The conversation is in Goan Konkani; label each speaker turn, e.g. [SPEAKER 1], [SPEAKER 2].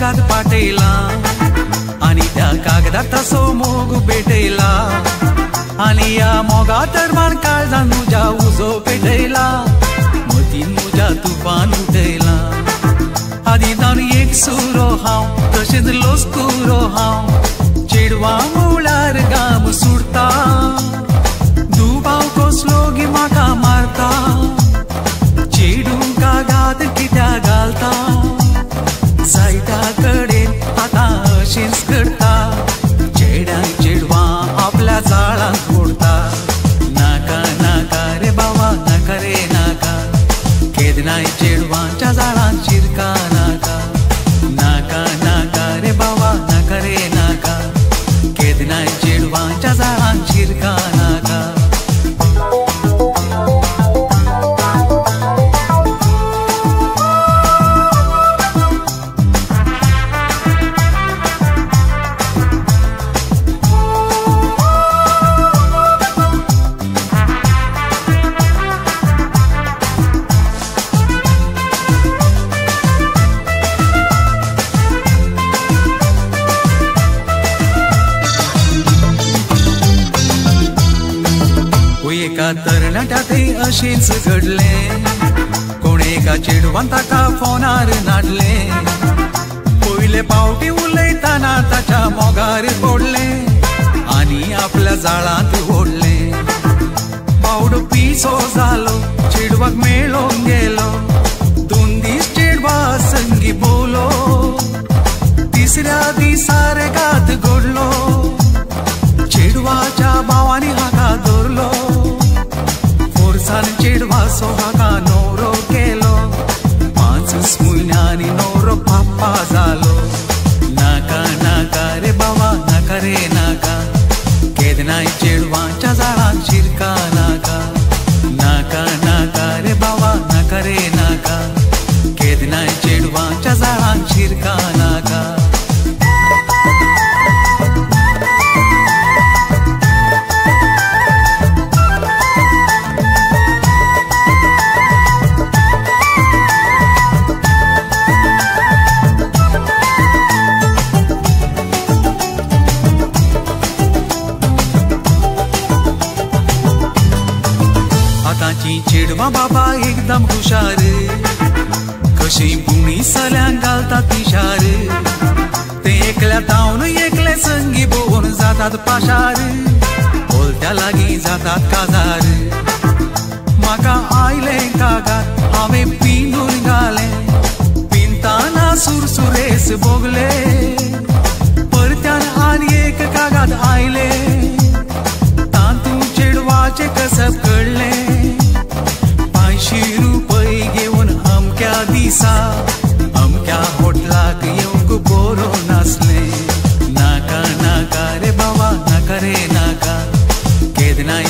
[SPEAKER 1] कागद पाटयला आनी त्या कागदार तसो मोग पेटयला आनी ह्या मोगा तरमान काळजान म्हज्या उजो पेटयला मतीन म्हज्या तुफान उठयला. आदी तान एक सुरो हांव तशेंच लोस्कुरो हांव चेडवा मुळार गाम सुरता दुबाव कसलो गी म्हाका मारता चेडूं कागाद कित्याक घालता जायत्या कडेन आतां अशेंच करता चेड्यांक चेडवां आपल्या जाळांत ओडता. नाका नाका रे बाबा नाका रे नाका केदनाय चेडवांच्या जाळांत शिरका नाका. नाका नाका रे बाबा नाका रे नाका केदनाय चेडवांच्या जाळांत शिरका नाका. एका तरणाट्याकय अशेंच घडलें कोण एका चेडवान ताका फोनार नाडलें पयले पावटी उलयतना ताच्या मोगार पडलें आनी आपल्या जाळांत ओडलें. बावडो पिसो जालो चेडवाक मेळोंक गेलो 2 दीस चेडवा संगी बोलो तिसऱ्या दिसा रेगात घडलो चेडवाच्या भावांनी हाका धरलो फोर्सान चेडवाचो हाका न्हवरो केलो 5 म्हयन्यांनी न्हवरो पाप्पा जालो. नाका नाका रे बाबा नाका रे नाका केदनाय चेडवांच्या जाळांत शिरका नाका. नाका नाका रे बाबा नाका रे नाका केदनाय चेडवांच्या जाळांत शिरका नाका. आतांची चेडवां बाबा एकदम हुशार कशी बुणी सल्यांक घालतात पिशार ते एकल्या धांवन एकले संगी भोंवन जातात पाशार बोलत्या लागीं जातात काजार. म्हाका आयलें कागाद हांवें पिंदून घालें पिंदतना सुरसुरेस भोगले परत्यान आनी एक कागाद आयलें तातूंत चेडवाचें कसब कळ्ळें. 500 रुपये घेवन अमक्या दिसा अमक्या होटलाक येवंक बरो नासलें. नाका नाका रे बाबा नाका रे नाका केदनाय